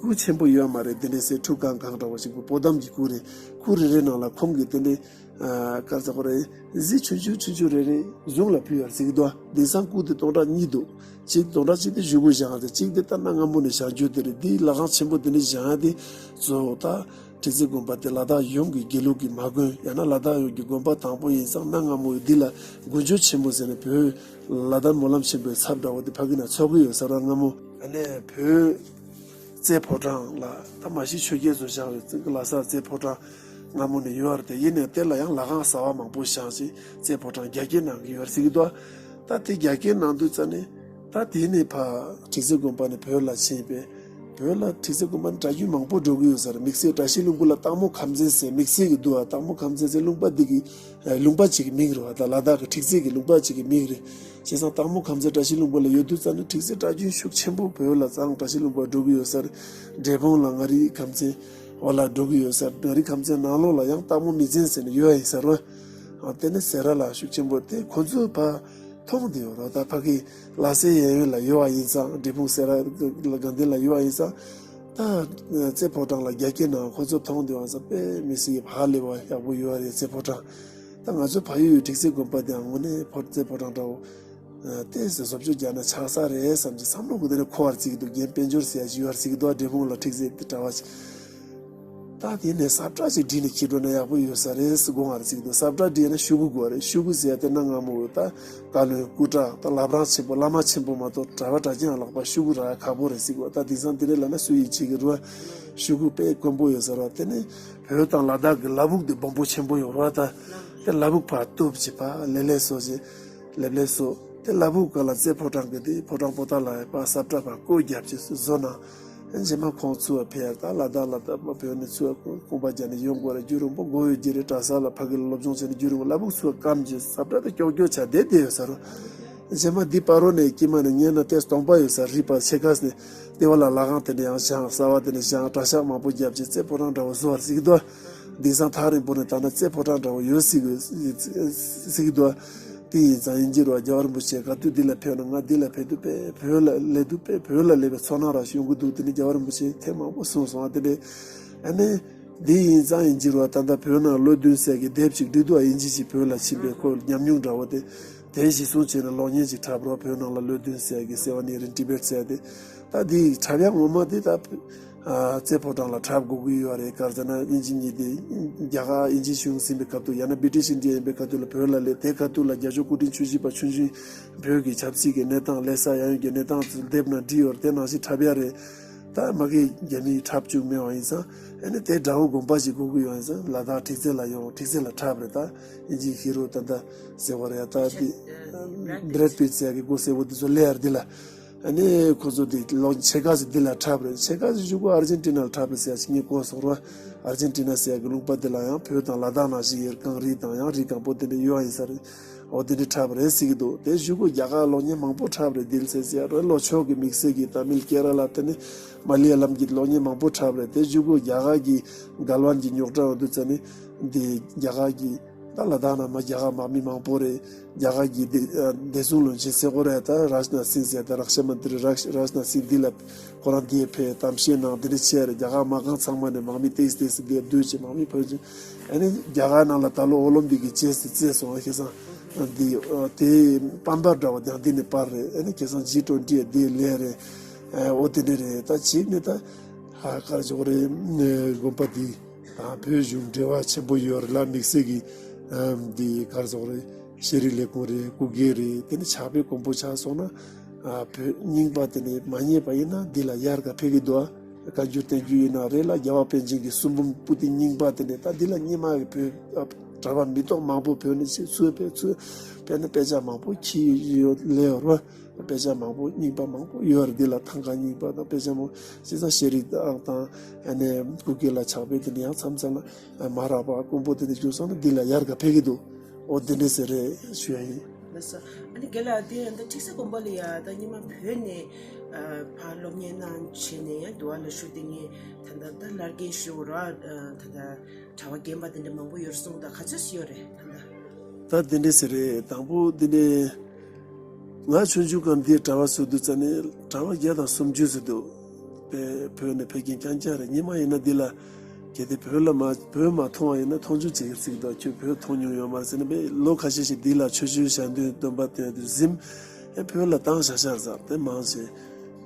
སྐུ་ཆེན་པོ་ཡོད་མ་རེད། དེ་འདྲའི་སའི་ཁྲུ་གང་གང་འདྲ་བ་ཞིག་པོ་ཏམ་གྱི་སྐུ་རེད། སྐུ་རེ་རེ་ནང་ལ་ཁོང་གིས་དེ་འདྲའི་ཨ་ག་རེ་ཟེར་དགོས་རེད། གཟི་ཆུང་ཆུང་ཆུང་ཆུང་རེ་རེ་གཞུང་ལ་ཕུལ་ཡོད་ཟེར་གི་འདུག་དེང་སང་སྐུ་དེ་སྟོང་ཕྲག་གཉིས་འདུག་གཅིག་སྟོང་ཕྲག་གཅིག་དེ་བཞུགས་སྒོ་བཞེངས་ཏེ། གཅིག་དེ་ད་གནའ་སྔ་མོ་ནས་བཞེངས་རྒྱུ་དེ་རེད། འདི་ལྷ་ཁང་ཆེན་པོ་དེ་འདྲ་བཞེངས་ཡ་དེ་གཙོ་བོ་ད་ཁྲི་རྩེ་དགོན་པ་དེ་ལ་དྭགས་ཡོངས་ཀྱི་དགེ་ལུགས་ཀྱི་མ་དགོན་ཡང་ན་ལ་དྭགས་ཡོངས་ཀྱི་དགོན་པ་དང་པོ་ཡིན་ཙང་གནའ་སྔ་མོ་འདི་ལ་དགུན་ཆོས་ཆེན་པོ་ཟེར་ནས་བོད་ལ་དྭགས་སྨོན་ལམ་ཆེན་པོའི་ཚབ་འདྲ་བོ་དེ་ཕ་གི་ན་ཚོགས་ཀྱི་ཡོད་ས་རེད། སྔ་མོ་ཨ་ནི་བོད་རྩེ་ཕོ་བྲང་ལ་ད་མ་གཞི་ཆོས་རྒྱལ་ཚོ་བཞེངས་པའི་རྩེ་ལྷ་ས་རྩེ་ཕོ་བྲང་སྔ་མོ་ནས་ཡོད་རེད་དེ། ཡིན་ནའི་དེ་ལ་ཡང་ལྷ་ཁང་གསར་པ་མང་པོ་བཞེངས་ཤིང་རྩེ་ཕོ་བྲང་རྒྱ་སྐྱེད་གནང་གི་ཡོད་རེད་ཟེར་གི་འདུག་ད་དེ་རྒྱ་སྐྱེད་གནང་དུས་ཙ་ནས་ད་དེ་ནས་ཕར་ཁྲི་རྩེ་དགོན་པ་ནས་བོད་ལ་ཕྱིན་པས། བོད་ལ་ཁྲི་རྩེ་དགོན་པ་ནས་གྲྭ་རྒྱུན་མང་པོ་འགྲོ་གི་ཡོད་ས་རེད། དམིགས་བསལ་བཀྲ་ཤིས་ལྷུན་པོ་ལ་སྟག་མོ་ཁམས་ཚན་ཟེར་དམིགས་བསལ་གྱི་འདུག་ཨ་སྟག་མོ་ཁམས་ཚན་ཟེར་ལུང་པ་འདི་གི་ལུང་པ་གཅིག་གི་མིང་རེད་བ། ད་ལ་དྭགས་ཀྱི་ཁྲི་རྩེ་གི་ལུང་པ་གཅིག་གི་མིང་རེད། བྱས་ཙང་སྟག་མོ་ཁམས་ཚན་བཀྲ་ཤིས་ལྷུན་པོ་ལ་ཡོད་དུས་ཙ་ནས་ཁྲི་རྩེ་གྲྭ་རྒྱུན་ཤུགས་ཆེན་པོ་བོད་ལ་ཙང་བཀྲ་ཤིས་ལྷུན་པོ་འགྲོ་གི་ཡོད་ས་རེད། འབྲས་སྤུངས་ལ་མངའ་རིས་ཁམས་ཚན་འོག་ལ་འགྲོ་གི་ཡོད་ས་རེད། མངའ་རིས་ཁམས་ཚན་ནང་ལོགས་ལ་ཡང་སྟག་མོ་མི་ཚན་ཟེར་ནས་ཡོད་ཡིན་ས་རེད། ཨ་དེ་ནས་སེ་ར་ལ་ཤུགས་ཆེན་པོ་དེ་ཁོ་ཚོས་ཕར་མཐོང་བསྡད་ཡོད་རེད། ད་ཕ་གི་ལྷ་སའི་གཡས་གཡོན་ལ་ཡོད་པ་ཡིན་ཙང་འབྲས་སྤུངས་སེ་ར་དགའ་ལྡན་ལ་ཡོད་པ་ཡིན་ཙང་ད་རྩེ་ཕོ་བྲང་ལ་རྒྱ་སྐྱེད་གནང་ཁོ་ཚོ་མཐོང་བསྡད་པ་ཙང་དཔེ་མི་སྲིད་ཀྱི་ཧ་ལས་པ་ཡག་པོ་ཡོད་རེད། རྩེ་ཕོ་བྲང་ད་ང་ཚོ་ཕ་ཡུལ་ཁྲི་རྩེ་དགོན་པ་དེའང་དངོས་གནས་ཕོ་རྩེ་ཕོ་བྲང་འདྲ་བོ་ཏོག་ཙམ་བཟོ་བཅོས་རྒྱག་ན་ཆགས་ས་རེད་བསམ་གྱི་བསམ་བློ་གི་དེ་ནས་འཁོར་བ་རྩིག་གི་འདུག་རྒན་དཔལ་འབྱོར་ཟེར་ཡ་ཞིག་ཡོད་རེད་ཟེར་གི་འདུག་འབྲས་སྤུངས་ལ་ཁྲི་རྩེ་དེ་གྲྭ་པ་ཞིག་ད་དེ་ནས་ས་བཀྲ་ཞིག་བྲིས་ནས་འཁྱེར་འགྲོ་ན་ཡག་པོ་ཡོད་ས་རེད་ཟེར་དགོངས་པ་རེད་ཟེར་གི་འདུག་ས་བཀྲ་བྲིས་ན་ཤོག་གུ་དགོས་རེད། ཤོག་གུ་ཟེར་ཡ་དེ་གནའ་སྔ་མོ་ད་བཀའ་བློན་སྐུ་དྲག་ད་བླ་བྲང་ཆེན་པོ་བླ་མ་ཆེན་པོ་མ་གཏོགས་གྲྭ་པ་གྲྭ་རྒྱུན་ལག་པ་ཤོག་གུ་རག་ཡ་ཁག་པོ་རེད་ཟེར་གི་འདུག་ད་དེང་སང་དེ་འདྲ་ལབ་ན་སུ་ཡིད་ཆེས་གི་རེད་བ། ཤོག་གུ་དཔེ་དཀོན་པོ་ཡོད་ས་རེད་བ། དེ་ནས་བོད་དང་ལ་དྭགས་ཀྱི་ལ་ཕུག་དེ་སྦོམ་པོ་ཆེན་པོ་ཡོད་རེད་བ། ད་དེ་ལ་ཕུག་ཕར་གཏུབ་བྱས་ཕར་ལེབ་ལེབ་བཟོ་བྱས། ལེབ་ལེབ་བཟོ། དེ་ལ་ཕུག་སྒང་ལ་རྩེ་ཕོ་བྲང་གི་དེ་ཕོ་བྲང་པོ་ཏཱ་ལ་ཡ་ཕར་ས་བཀྲ་ཕར་བརྐོས་བརྒྱབ་བྱས་བཟོ་གནང་། རྗེས་མ་ཁོང་ཚུར་ཕེབས་ཡ་ད་ལ་དྭགས་ལ་ད་བོད་ནས་ཚུར་ཁང་པ་རྒྱག་ནས་ཡོང་དགོས་རེད། རྒྱུན་རིང་པོ་འགོར་ཡོད་ཀྱི་རེད། གྲྭ་ས་ལ་ཕ་གི་ལ་སློབ་སྦྱོང་བྱས་ནས་རྒྱུན་རིང་པོ་ལ་ཕུག་ཚུར་སྐམ་བྱས་ས་བཀྲ་དེ་ཀྱོག་ཀྱོག་ཆགས་བསྡད་བསྡད་ཡོད་ས་རེད། རྗེས་མ་འདི་བར་རོ་ནས་དཀྱིལ་མ་ནས་ཉན་ན་དེ་སྟོང་པ་ཡོད་ས་རེད་པ། ཕྱེད་ཀ་ནས་ལྟེ་བ་ལ་ལྷ་ཁང་དེ་འདྲ་ཡང་བཞེངས། གསར་པ་དེ་འདྲ་བཞེངས། གྲྭ་ཤག་མང་པོ་བརྒྱབ་བྱས་རྩེ་ཕོ་བྲང་འདྲ་བོ་བཟོ་བར་གཟིགས་དོ། དེང་སང་ཐག་རིང་པོ་ནས་ད་ན་རྩེ་ཕོ་བྲང་འདྲ་བོ་ཡོད་སྲིད་གི་གཟིགས་དོ། དེ་ཡིན་ཙང་ཡིན་གྱི་རོ། རྒྱལ་བ་རིན་པོ་ཆེ་ག་དུས་འདི་ལ་ཕེབས་ན་ང་འདི་ལ་ཕེབས་དུས་དཔེ་བོད་ལ་སླེབས་དུས་དཔེ་བོད་ལ་སླེབས་པའི་ཚོར་སྣང་རང་ཞིག་ཡོང་གི་འདུག་དེ་ནི་རྒྱལ་བ་རིན་པོ་ཆེ་ཐེངས་མང་པོ་གསུངས་སོང་ཨ། དེ་འདྲའི་ཨ་ནི། འདི་ཡིན་ཙང་ཡིན་གྱི་རོ། ད་ལྟ་བོད་ནང་ལོ་བདུན་ཟེར་གི་དེབ་ཅིག་བྲིས་འདུག་ཨ། དབྱིན་ཇི་ཞིག་བོད་ལ་ཕྱིན་པའི་ཁོ་ཉམས་མྱོང་འདྲ་བོ་དེ། དེ་གཞི་བཟུང་བྱས་ནས་གློག་བརྙན་ཅིག་འཁྲབ་རོགས། བོད་ནང་ལ་ལོ་བདུན་ཟེར་གི་སེ་ཝན་ཡི་རིན་ཊི་བེཊ་ཟེར་དེ། ད་འདི་འཁྲབ་ཡག་ངོ་མ་དེ་ད་ཨ་རྩེ་ཕོ་བྲང་ལ་འཁྲབ་དགོས་ཀྱི་ཡོད་རེད། ག་རེ་ཟེར་ན་དབྱིན་ཇི་གཉིས་དེ་རྒྱ་གར་དབྱིན་ཇི་གཞུང་ཟིན་པའི་སྐབས་དུ་ཡང་ན་བི་ཊི་ཤི་ཨིན་ཌི་ཡ་ཡིན་པའི་སྐབས་དུ་ལ་བོད་ལ་སླེབས། དེ་སྐབས་དུ་ལ་རྒྱལ་མཆོག་སྐུ་ཕྲེང་བཅུ་བཞི་པ་ཆུང་ཆུང་བོད་ཀྱི་ཆབ་སྲིད་ཀྱི་གནས་སྟངས་ལས་ས་ཡང་ཡོད་ཀྱི་གནས་སྟངས་ཚུལ་དེབ་ནང་བྲིས་ཡོད་རེད། དེ་ནང་བཞིན་འཁྲབ་ཡག་རེད། ད་མ་གི་རྒྱ་མིས་འཁྲབ་བཅུག་མེད་པ་ཡིན་ཙང་ཨ་ནི་དེ་འདྲ་བོ་དགོངས་པ་ཞིག་དགོས་ཀྱི་ཡོད་ཡིན་ཙང་ལ་དྭགས་ཁྲི་རྩེ་ལ་ཡོང་། ཁྲི་རྩེ་ལ་འཁྲབ་རེད། ད་དབྱིན་ཇིའི་ཧི་རོ་ད་ད་ཟེར་བ་རེད། ད་འདི་བྷི་རེད་པིཊ་ཟེར་ཡག་གི་མགོ་སེར་པོ་འདི་ཚོ་སླེབས་ཡ་རེད་འདི་ལ། ཨ་ནི་ཁོ་ཚོ་འདི་ལོ་ཕྱེད་ཀ་ཙམ་འདི་ལ་འཁྲབ་རེད། ཕྱེད་ཀ་ཙམ་གཞུག་གུ་ཨར་ཇན་ཊི་ན་ལ་འཁྲབ་རེད་ཟེར་ཡ་ཅིག་ངས་གོ་སོང་རོ། ཨར་ཇན་ཊི་ན་ཟེར་ཡ་གི་ལུང་པ་འདི་ལ་ཡང་བོད་དང་ལ་དྭགས་ནང་བཞིན་ཡུལ་གངས་རི་དང་ཡང་རི་སྒང་པོ་དེ་འདྲ་ཡོད་ཡིན་ས་རེད། འོ་དེ་འདྲ་འཁྲབ་རེད་ཟེར་གི་འདུག་དེ་གཞུག་གུ་རྒྱ་གར་གློག་བརྙན་མང་པོ་འཁྲབ་རེད། དིལ་ཟེར་ཟེར་ཡ་རེད། ལྷོ་ཕྱོགས་ཀྱི་དམིགས་བསལ་གྱི་ཏ་མིལ་ཀེ་ར་ལ་དེ་ནི་མ་ལི་ཡ་ལམ་གྱི་གློག་བརྙན་མང་པོ་འཁྲབ་རེད། དེ་གཞུག་གུ་རྒྱ་གར་གྱི་གལ་ཝན་གྱི་རྙོག་དྲ་འོ་དུ་ཙ་ནི་འདི་རྒྱ་གར་གྱི་ད་ལ་དྭགས་ན་མ་རྒྱ་གར་དམག་མི་མང་པོ་རེད། རྒྱ་གར་གྱི་བདེ་ཨ་བདེ་སྲུང་བློན་ཆེན་ཟེར་དགོས་རེད། ད་རཱཇ་ནཱཐ་སིང་ཟེར་ད་རཀྵ་མན་ཏྲི་རཱཇ་རཱཇ་ནཱཐ་སིང་འདི་ལ་ཁོ་རང་འདིར་ཕེབས་གཏམ་བཤད་གནང་། འདི་འདྲ་བྱས་རེད། རྒྱ་གར་དམག་ཁང་ཚང་མ་ནས་དམག་མི་ཏོག་ཙམ་ཏོག་ཙམ་འདིར་བསྡུས་བྱས་དམག་མི་ཕོན་ཆེན། ཨ་ནི་རྒྱ་གར་ནང་ལ་ད་ལོ་ཨོ་ལིམ་པིག་གི་རྗེས་སུ་བརྩིས་སོང་། ཁ་སང་འདི་ཨ་དེ་པན་པར་འདྲ་བོ་ཡང་འདི་ནས་པར་རེད། ཨ་ནི་ཁ་སང་ཇི་ཊུ་ཝེན་ཊི་འདི་ལས་རེད། ཨ་འོ་དེ་འདྲ་རེད། ད་གཅིག་ནས་ད། ཧ་གར་ཇོག་རེ་དགོན་པ་འདི་དང་བོད་གཞུང་འབྲེལ་བ་ཆེན་པོ་ཡོད་རེད་ལ། དམིགས་བསལ་གྱི་འདི་གར་ཇོག་རེ་ཤེས་རིག་ལས་ཁུངས་རེད། སྐུ་སྒེར་རེད། དེ་ནི་ཕྱག་དཔེ་དཀོན་པོ་ཆགས་སོང་ན། བོད་རྙིང་པ་དེ་ནི་མ་རྙེད་པ་ཡིན་ན་འདི་ལ་ཡར་ག་ཕེབས་ཀྱི་འདུག་བཀའ་འགྱུར་བསྟན་འགྱུར་ཡིན་ན་རེད་ལ། རྒྱལ་བ་པཎ་ཆེན་གྱི་གསུང་འབུམ་པོ་ཏི་རྙིང་པ་དེ་ནི་ད་འདི་ལ་སྔོན་མ་གི་བོད་གྲྭ་པ་མི་ཐོག་མང་པོ་བོད་ནས་ཚུར་ཕེབས་ཚུར་ཕེབས་ནས་དཔེ་ཆ་མང་པོ་ཁྱེར་ཡོད་ལེ་ཡོད་རེད། དཔེ་ཆ་མང་པོ་རྙིང་པ་མང་པོ་ཡོད་རེད། འདི་ལ་ཐང་ག་རྙིང་པ་དང་དཔེ་ཆ་མང་པོ་བྱས་ཙང་ཤེས་རིག་དང་དང་ཨ་ནི་སྐུ་སྒེར་ལ་ཕྱག་དཔེ་དེ་འདྲ་ཡང་མཚམས་མཚམས་ལ་མ་རག་པ་དཀོན་པོ་དེ་འདྲ་བྱུང་སོང་ན་འདི་ལ་ཡར་ག་ཕེབས་ཀྱི་འདུག་འོ་དེ་འདྲ་ཟེར་རེད་ཞུ་ཡ་ཡིན། ལགས་སོ། ཨ་ནི་རྒན་ལགས་དེ་ད་ཁྲིག་སེ་དགོན་པ་ལ་ཡ་ད་སྔོན་མ་བོད་ནས་ཕར་སློབ་གཉེར་གནང་བྱས་ནས་ཡང་འདི་བ་ལ་བཞུགས་དེ་ངས་ད་ད་ད་བླ་རྒན་ཞུ་ར་ད་ད་གྲྭ་པ་རྒན་པ་དེ་འདྲ་མང་པོ་ཡོད་གསུངས། ད་ག་ཚོད་ཡོད་རེད་ད་ད། ད་དེ་འདྲ་ཟེར་རེད། དང་པོ་དེ་ནས་ང་ཆུང་ཆུང་སྐབས་འདིར་གྲྭ་པ་བཟོས་དུས་ཙ་ནས་གྲྭ་པ་བརྒྱ་དང་སུམ་ཅུ་ཟེར་འདུག་དཔེ་བོད་ནས་ཕེབས་མཁན་རྐྱང་རྐྱང་རེད། སྔོན་མ་ཡིན་ན་འདི་ལ་གལ་ཏེ་བོད་ལ་མ་བོད་མ་མཐོང་བ་ཡིན་ན་མཐོང་ཆུང་བྱེད་ཀྱི་ཚིག་དང་ཁྱོད་བོད་མཐོང་མྱོང་ཡོད་མ་རེད་ཟེར་ནས་དཔེ་ལོ་ཁ་ཤས་ཤིག་འདི་ལ་ཆོས་ཆོས་ཞལ་འདོན་སྟོན་པ་དེ་དུས་གཟིམ། ཨེ་བོད་ལ་བཏང་བཞག་བཞག་ཟེར་དེ་མང་ཆེ།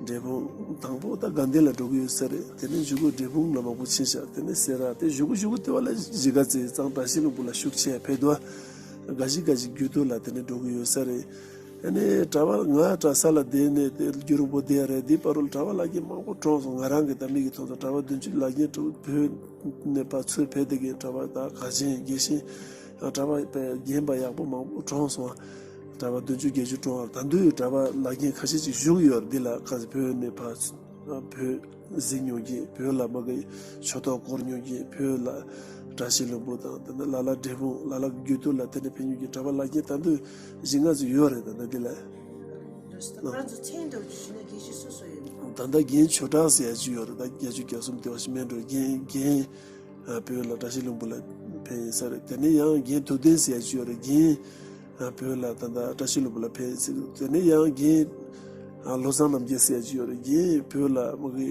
འབྲས་སྤུངས་དང་པོ་ད་དགའ་ལྡན་ལ་འགྲོ་གི་ཡོད་ས་རེད། དེ་ནས་གཞུག་གུ་འབྲས་སྤུངས་ལ་མང་པོ་ཕྱིན་ཤག་དེ་ནས་སེ་ར། དེ་གཞུག་གུ་གཞུག་གུ་དེ་བ་ལ་གཞིས་ཀ་རྩེ་གཙང་བཀྲ་ཤིས་ལྷུན་པོ་ལ་ཤུགས་ཆེ་ཕེབས་འདུག་དགའ་ཞིག་དགའ་ཞིག་རྒྱུད་སྟོད་ལ་དེ་ནས་འགྲོ་གི་ཡོད་ས་རེད། ཨ་ནི་གྲྭ་པ་ང་གྲྭ་ས་ལ་བསྡད་ནས་དེ་རྒྱུན་རིང་པོ་བསྡད་ཡ་རེད། དེ་བར་དུ་གྲྭ་པ་ལག་འཁྱེར་མང་པོ་གྲོངས་སོང་། ང་རང་གི་ད་མིག་གིས་མཐོང་སོང་། གྲྭ་པ་བདུན་ཅུ་ལག་འཁྱེར་དྲུག་བོད་ནས་ཕར་ཚུར་ཕེབས་བསྡད་མཁན་གྲྭ་པ་ད་ག་ཆེན་དགེ་ཤེས་གྲྭ་པ་དཔེ་རྒན་པ་ཡག་པོ་མང་པོ་གྲོངས་སོང་། གྲྭ་པ་བདུན་ཅུ་བརྒྱད་ཅུ་གྲོངས་པ། ད་དུང་གྲྭ་པ་ལག་འཁྱེར་ཁ་ཤས་ཅིག་བཞུགས་ཡོད་རེད། འདི་ལ་ག་ཚོད་བོད་ནས་ཕར་བོད་གཟིགས་མྱོང་མཁན། བོད་ལ་མ་གི་ཆོས་ཐོག་བསྐོར་མྱོང་མཁན། བོད་ལ་བཀྲ་ཤིས་ལྷུན་པོ་དང་དེ་ནས་ལ་ལ་འབྲས་སྤུངས་ལ་ལ་རྒྱུད་སྟོད་ལ་དེ་ནས་ཕེབས་མྱོང་མཁན་གྲྭ་པ་ལག་འཁྱེར་ད་དུང་བཞི་ལྔ་ཙམ་ཡོད་རེད། ད་ལྟ་འདི་ལ། ཁོ་རང་ཚོ་མཚན་དུ་ཞུས་ན་དགེ་བཤེས་སུ་སུ་ཡོད་ནམ། ད་ལྟ་རྒན་ཆོས་གྲགས་ཟེར་ཡ་ཅིག་ཡོད་རེད། ད་བརྒྱད་ཅུ་གྱ་གསུམ་དེ་བ་ཞིག་མེད་འགྲོ། རྒན་རྒན་བོད་ལ་བཀྲ་ཤིས་ལྷུན་པོ་ལ་ཕེབས་ཡིན་ས་རེད། དེ་ནས་ཡང་རྒན་ཐུབ་བསྟན་ཟེར་ཡ་ཅིག་ཡོད་རེད། རྒན་བོད་ལ་ད་ལྟ་བཀྲ་ཤིས་ལྷུན་པོ་ལ་ཕེབས་ཡིན་ཟེར། དེ་ནས་ཡང་རྒན་བློ་བཟང་རྣམ་རྒྱལ་ཟེར་ཡ་ཅིག་ཡོད་རེད། རྒན་བོད་ལ་མ་གི་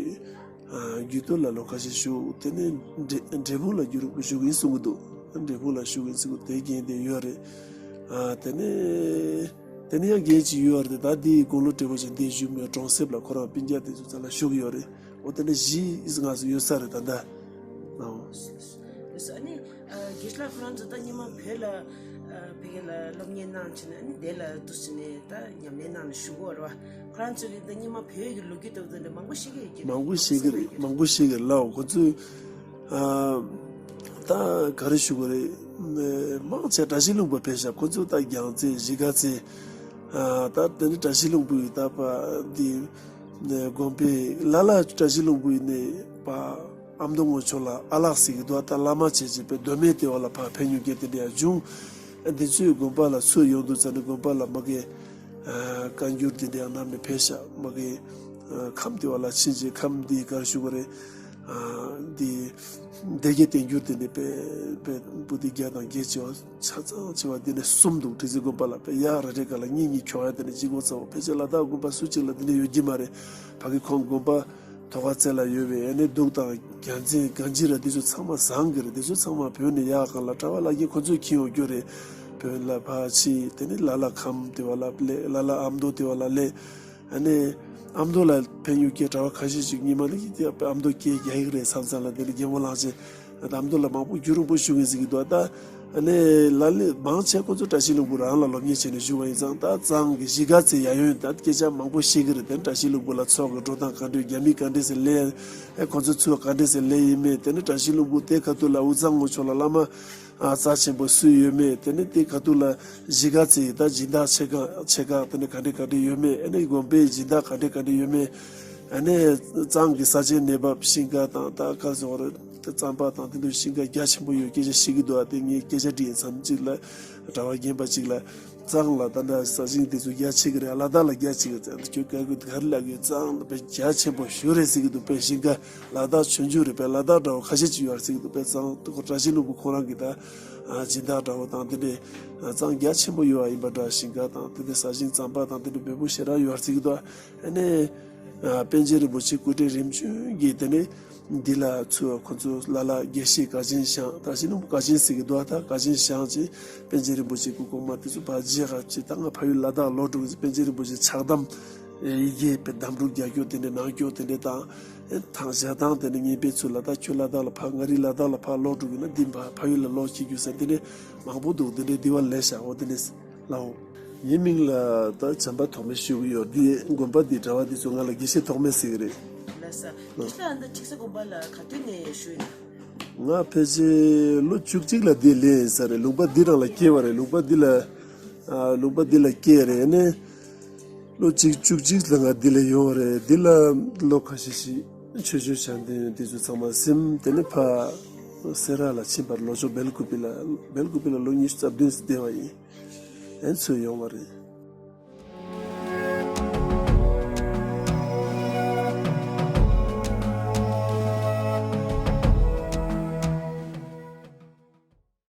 རྒྱུད་སྟོད་ལ་ལོ་ཁ་ཤས་བཞུགས། དེ་ནས་འབྲས་འབྲས་སྤུངས་ལ་བཞུགས་ཡིན་གསུང་གི་འདུག་འབྲས་སྤུངས་ལ་བཞུགས་ཡིན་གསུང་གི་འདུག་དེ་རྒན་དེ་ཡོད་རེད། དེ་ནས་དེ་ནས་ཡང་རྒན་ཅིག་ཡོད་རེད། ད་འདི་དགུང་ལོ་བགྲེས་པོ་ཅིག་འདི་བཞུགས་མེད། གྲོང་གསེབ་ལ་ཁོ་རང་སྤུན་ཀྱག་དེ་ཚོ་རྩ་ལ་བཞུགས་ཡོད་རེད། འོ་དེ་ནས་བཞི་ལྔ་ཙམ་ཡོད་ས་རེད་ད་ལྟ། ཨོ། ཨ་ནི་དགེ་བཤེས་ལགས་ཁོ་རང་ཚོ་ད་སྔོན་མ་བོད་ལ་ཕ་གི་ལ་སློབ་གཉེར་གནང་བྱས་ནས། ཨ་ནི་དེ་ལ་འདུག་བྱས་ནས་ད་ཉམས་ལེན་གནང་ནས་བཞུགས་ཡོད་རེད་བ། ཁོ་རང་ཚོ་གི་ད་སྔོན་མ་བོད་ཀྱི་ལོ་རྒྱུས་ལྟ་བུ་དེ་འདྲ་མང་པོ་ཤེས་ཀྱི་ཡོད་ཀྱི་རེད། མང་པོ་ཤེས་ཀྱི་རེད། མང་པོ་ཤེས་ཀྱི་རེད་ལགས། ཁོ་ཚོས་ཨ་ད་ག་རེ་ཞུ་དགོས་རེད། མང་ཆེ་བཀྲ་ཤིས་ལྷུན་པོ་ཕེབས་ཤག་ཁོ་ཚོ་ད་རྒྱལ་རྩེ་གཞིས་ཀ་རྩེ། ཨ་ད་དེ་ནི་བཀྲ་ཤིས་ལྷུན་པོ་ཡི་ད་པ་འདི་དགོན་པའི་ལ་ལ་བཀྲ་ཤིས་ལྷུན་པོ་ཡི་ནས་པ་ཨ་མདོ་ངོས་ཕྱོགས་ལ་ཨ་ལགས་ཟེར་གི་འདུག་ད་བླ་མ་བྱས་བྱས་པའི་མདོ་སྨད་དེ་བ་ལ་ཕར་ཕེབས་མྱོང་མཁན་དེ་འདྲ་ཡང་བྱུང་། འདི་ཚོའི་དགོན་པ་ལ་ཚུར་ཡོང་དུས་ཙ་ནི་དགོན་པ་ལ་མ་གི་བཀའ་འགྱུར་དེ་འདྲ་ཡང་བསྣམས་ནས་ཕེབས་ཤག་མ་གི་ཁམས་དེ་བ་ལ་ཕྱིན་ཅིག་ཁམས་འདི་གར་ཞུ་གི་རེད། འདི་སྡེ་དགེ་བསྟན་འགྱུར་དེ་འདྲ་དཔེ་དཔེ་པོ་ཏི་བརྒྱ་དང་བརྒྱད་ཅེ་བ་ཆ་ཚང་ཆེ་བ་འདི་ནས་གསུམ་འདུག་ཁྲི་ཟུར་དགོན་པ་ལ་དཔེ་ཡ་ར་རེ་ག་ལ་གཉིས་གཉིས་ཁྱོག་ཡ་དེ་ནས་གཅིག་གོ་ཚ་བ་ཕལ་ཆེར་ལ་དྭགས་དགོན་པ་སུ་གཅིག་ལ་འདི་འདྲ་ཡོད་ཀྱི་མ་རེད། ཕ་གི་ཁོང་དགོན་པ་ཐོག་ཁ་རྩེ་ལ་ཡོད་པའི་ཨ་ནི་འབྲུག་དང་རྒྱལ་མཚན་གངས་ཅན་ར་འདི་ཚོ་ཚང་མ་བཟང་གི་རེད། འདི་ཚོ་ཚང་མ་བོད་ནས་ཡག་གང་ལ་གྲྭ་པ་ལག་འཁྱེར་ཁོ་ཚོས་འཁྱེར་ཡོང་རྒྱུ་རེད། བོད་ལ་ཕར་ཕྱིན་དེ་ནི་ལ་ལ་ཁམས་དེ་བ་ལ་སླེབས། ལ་ལ་ཨ་མདོ་དེ་བ་ལ་སླེབས། ཨ་ནི་ཨ་མདོ་ལ་ཕན་ཡོད་ཀྱི་གྲྭ་པ་ཁ་ཤས་ཤིག་ཉི་མ་ལ་ཡིན་ཏེ་ཨ་མདོ་སྐད་རྒྱག་གི་རེད་བསམ་བསམ་ལ་དེ་ནི་རྒན་མོ་ལགས་ཅེས་ཨ་མདོ་ལ་མང་པོ་རྒྱུན་རིང་པོ་བཞུགས་ཡིན་ཟེར་གི་འདུག་ད་ཨ་ནི་ལ་ལས་མང་ཆེ་ཁོ་ཚོ་བཀྲ་ཤིས་ལྷུན་པོ་རང་ལ་སློབ་གཉེར་བྱས་ནས་བཞུགས་པ་ཡིན་ཙང་། ད་གཙང་གི་གཞིས་ཀ་རྩེ་ཡ་ཡོན་ད་སྐད་ཆ་མང་པོ་བཤད་གི་རེད། དེ་བཀྲ་ཤིས་ལྷུན་པོ་ལ་ཚོགས་ཀྱི་འགྲོ་སྟངས་ག་འདྲ། རྒྱ་མི་ག་འདྲ་ཟེར་ལས། ཨེ་ཁོ་ཚོ་ཚུར་ག་འདྲ་ཟེར་ལས་ཡིན་མེད། དེ་ནི་བཀྲ་ཤིས་ལྷུན་པོ་དེ་ཁ་ཐུག་ལ་དབུས་གཙང་ངོས་ཕྱོགས་ལ་བླ་མ། ཨ་རྩ་ཆེན་པོ་སུ་ཡོད་མེད། དེ་ནི་དེ་ཁ་ཐུག་ལ་གཞིས་ཀ་རྩེ་ཡི་ད་སྦྱིན་བདག་ཆེ་ཁག་ཆེ་ཁག་དེ་ནི་ག་འདྲ་ག་འདྲ་ཡོད་མེད། ཨ་ནི་དགོན་པའི་སྦྱིན་བདག་ག་འདྲ་ག་འདྲ་ཡོད་མེད། ཨ་ནི་གཙང་གི་ས་ཆའི་གནས་བབ་ཤིང་ཀ་དང་ད་ཁ་སོགས་རེད། གཙང་པ་དང་དེ་འདྲ་ཤིང་ཀ་རྒྱ་ཆེན་པོ་ཡོད་སྐད་ཆ་བཤད་ཀྱི་འདུག་ཨ་དེ་ངས་སྐད་ཆ་དྲིས་མཚམས་གཅིག་ལ་གྲྭ་པ་རྒན་པ་གཅིག་ལ། གཙང་ལ་ད་ལྟ་ས་ཞིང་དེ་ཚོ་རྒྱ་ཆེ་གི་རེད། ལ་དྭགས་ལ་རྒྱ་ཆེ་གི་རེད། ཁྱོད་ག་གི་ག་རེ་ལབ་གི། གཙང་ལ་དཔེ་རྒྱ་ཆེན་པོ་ཞེ་པོ་རེད་ཟེར་གི་འདུག་དཔེ་ཤིང་ཀ་ལ་དྭགས་ཆུང་ཆུང་རེད། དཔེ་ལ་དྭགས་འདྲ་བོ་ཁ་ཤས་ཅིག་ཡོད་རེད་ཟེར་གི་འདུག་དཔེ་གཙང་དུ་ཁོ་བཀྲ་ཤིས་ལྷུན་པོ་ཁོ་རང་གི་ད་ཨ་སྦྱིན་བདག་འདྲ་བོ་དང་དེ་འདྲའི་ཨ་གཙང་རྒྱ་ཆེན་པོ་ཡོད་པ་ཡིན་པ་འདྲ། ཤིང་ཀ་དང་དེ་འདྲའི་ས་ཞིང་གཙང་པ་དང་དེ་འདྲའི་འབེལ་པོ་ཞེ་དྲག་ཡོད་རེད་ཟེར་གི་འདུག་ཨ་ནི་ཨ་པཎ་ཆེན་རིན་པོ་ཆེ་སྐུ་ཕྲེང་རིམ་བྱོན་གྱིས་དེ་ནས། འདི་ལ་ཚུར་ཁོ་ཚོ་ལ་ལ་དགེ་བཤེས་དགའ་ཆེན་ཞང་། ད་ཤི་ནུ་དགའ་ཆེན་ཟེར་གི་འདུག་ད་དགའ་ཆེན་ཞང་ཅེས་པཎ་ཆེན་རིན་པོ་ཆེ་སྐུ་གོང་མ་དེ་ཚོ་ཕར་རྗེས་ཁ་ཅིག་ད་ང་ཕ་ཡུལ་ལ་དྭགས་ལོག་འགྲོ་གི། པཎ་ཆེན་རིན་པོ་ཆེ་ཕྱག་དམ་ ཡི་གེ་པའི་འདམ་སྒྲུག་རྒྱག་རྒྱུ་དེ་འདྲའི་ནང་སྐྱོ་དེ་འདྲའི་དང་། ཨེ་ཐང་བཞག་སྟངས་དེ་འདྲ་ངའི་དཔེ་ཚོས་ལ་དྭགས་ཁྱོད་ལ་དྭགས་ལ་ཕ་ང་རི་ལ་དྭགས་ལ་ཕ་ལོག་འགྲོ་གི་ན་འདི་ཕ་ཕ་ཡུལ་ལ་ལོག་ཅིག་རྒྱུ་ས་དེ་འདྲའི་མང་པོ་འདུག་དེ་འདྲའི་འདི་བ་ལས་བཞག་འོ་དེ་འདྲའི་ལའོ། ངའི་མིང་ལ་ད་བྱམས་པ་ཐོགས་མེད་ཞུ་གི་ཡོད། འདི་དགོན་པ་འདི་གྲྭ་བ་འདི་ཚོ་ང་ལ་དགེ་བཤེས་ཐོགས་མེད་ཟེར་གི་རེད། ལགས་སོ། དགེ་བཤེས་ཨ་འདི་ཁྲིག་ས་དགོན་པ་ལ་ག་དུས་ནས་ཞུ་ཡིན། ང་ཕལ་ཆེར་ལོ་བཅུ་གཅིག་ལ་འདི་ལས་ཡིན་ས་རེད། ལུང་པ་འདི་རང་ལ་སྐྱེས་པ་རེད། ལུང་པ་འདི་ལ་ཨ་ལུང་པ་འདི་ལ་སྐྱེས་རེད་ནས། ལོ་གཅིག་བཅུ་གཅིག་ལ་ང་འདི་ལ་ཡོང་བ་རེད། འདི་ལ་ལོ་ཁ་ཤས་ཤིག་ཆོས་ཆོས་བྱ་འདི་འདི་ཚོ་ཚང་མ་ཟིན། དེ་ནས་ཕ་སེ་ར་ལ་ཕྱིན་པར་ལོ་ཅོག་སྦེལ་ཀུ་པི་ལ་སྦེལ་ཀུ་པི་ལ་ལོ་ཉི་ཤུ་རྩ་བདུན་བསྡད་པ་ཡིན། ཨན་ཚོས་ཡོང་བ་རེད།